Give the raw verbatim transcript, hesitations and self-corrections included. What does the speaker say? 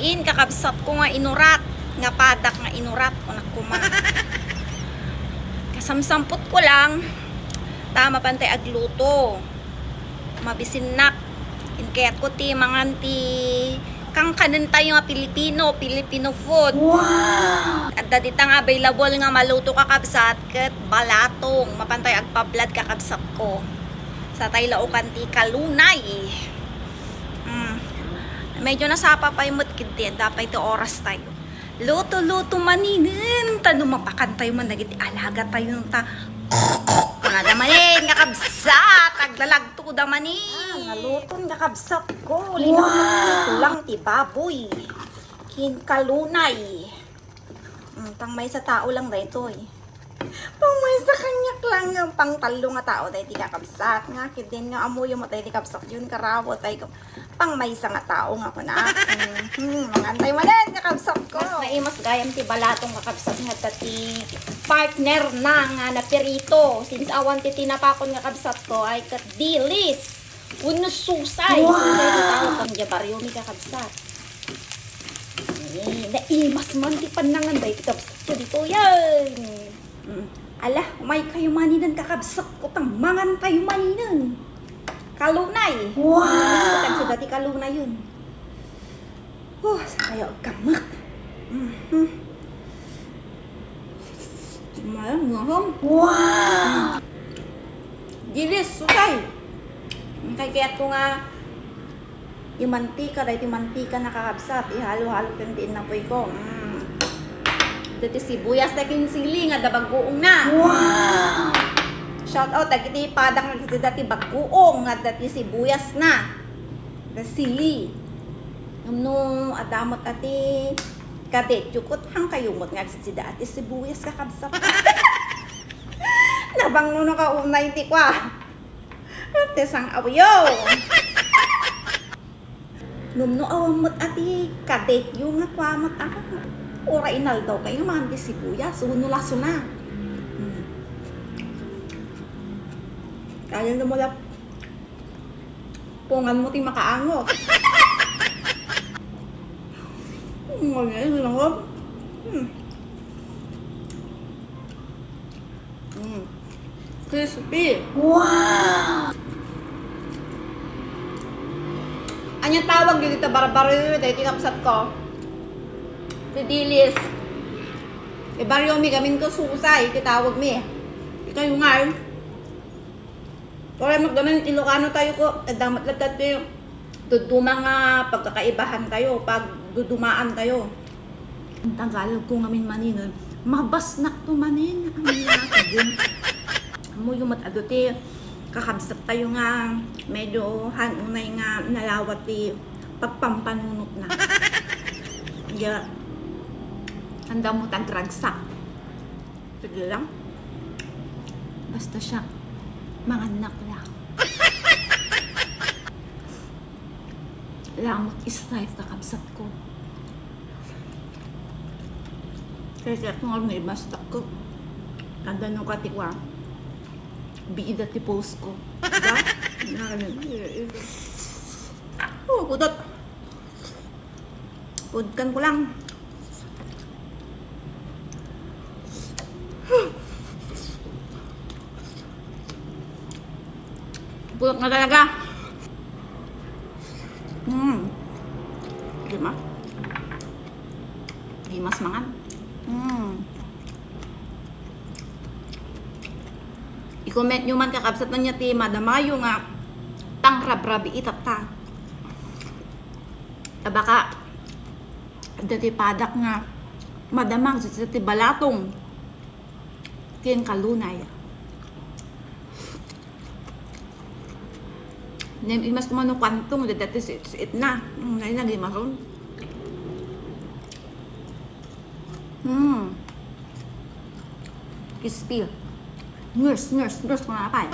In kakabsat ko nga inurat, nga padak nga inurat, kunak kuma. Kasamsampot ko lang, ta mapan tay agluto. Mabisinnak. Inkayat ko ti mangan ti kangkanen tayo nga Pilipino, Filipino food. Wow! Adda dita nga available nga maluto kakabsat, ket balatong. Mapan tay agpablad kakabsat ko. Sa tay laukan ti kalunay. Mm. Medyo nasapa pay met ketdi, adda pay ti oras tayo. Luto-luto maninen, ta no mapakan tayo man dagiti alaga tayo ta. Kunada manen, kakabsat, aglalagto da manen. Ah, naluton kakabsat ko, linakto lang ti baboy. Kin kalunay. Mm, pang maysa tao lang daytoy. Pang maysa kaniak lang, pang tallo nga tao daydi kakabsat. Nga, kidin nga, amuyo met daydi kabsat yun, karawot, ay, pang maysa nga tao nga kuna. Mhm, mangantay manen, kakabsat ko. Mas naimas gayam ti balatong kakabsat nga adda ti partner na nga napirito. Since awan ti tinapakon nga kabsat ko, ay ket dilis. Wenno susay. Wow! Susay ti tawag kan dia barrio mi kakabsat. Eh, naimas man ti pannangan daydi kabsat ko ditoyen. Mm. Ala, umay kayo maninen kakabsat ko, ta mangan tayo maninen. Kalunay. Wow! Mas ko tagsa dati kalunayen. Huh, sa kayo agkamak. Mhm. Malam nga hom. Wow! Dilis, susay. Ang kay kayat ko nga, yung mantika, dahil yung mantika nakakabsat, ihalo-halo ko yung diin na puy ko. Mm. Dati sibuyas na kinsili nga da bagoong na. Wow! Shout out, dagiti padang nga dati bagoong nga dati sibuyas na. Da sili. No, adamot ati kadet, yukot hang kayumot nga agsida ati sibuyas kakabsat. Nabang no, no kaunay ti kwa. Ate sang awyo. Numno awan met ati kadetyo nga kua met ako. Ura inaldaw kayo nga mangan ti sibuyas, wenno lasona. Hmm. Kaya lumulap. Pungan mo ti makaangot. Hmm, ano yun, ano? Hmm. Mm. Crispy. Wow! Anya tawag dito ta barbaro, dahil tinapsat ko. Ti dilis. E, barrio mi gamin ko susay, ti tawag mi. Ikaw yung nga, eh. Wala magdaman Ilocano tayo ko, eh, damat lang tayo. Duduma nga pagkakaibahan tayo, pag dudumaan tayo. Ang Tagalog ko ngamin maninen, mabasnak to manin. Ang nakagin. Amo yung matado ti kakabsat tayo nga medyo hanunay nga nalawat ti pagpampanunot na. Kaya, ang damo tagragsak. Sige lang. Basta siya, manganak lang. Lamot is life, kakabsat ko. Kaya siya kung ano, ibastak ko. Tanda nung katikwa, biida ti post ko. Diba? Oh, kudot. Pudkan ko lang. Pulot na talaga. Mm. Di ba? Di mas mangan. Mm. I-comment nyo man, kakabsat na niya ti madamayo nga pangrabrabi itatta. Ta baka, dati padak nga madamag sa ti balatong ken kalunay. Nem, imas ko man no kantong, dati si, si itna. Mm, ngayon, naging maron. Hmm. Crispy. Ngers, ngers, ngers, mga kapay.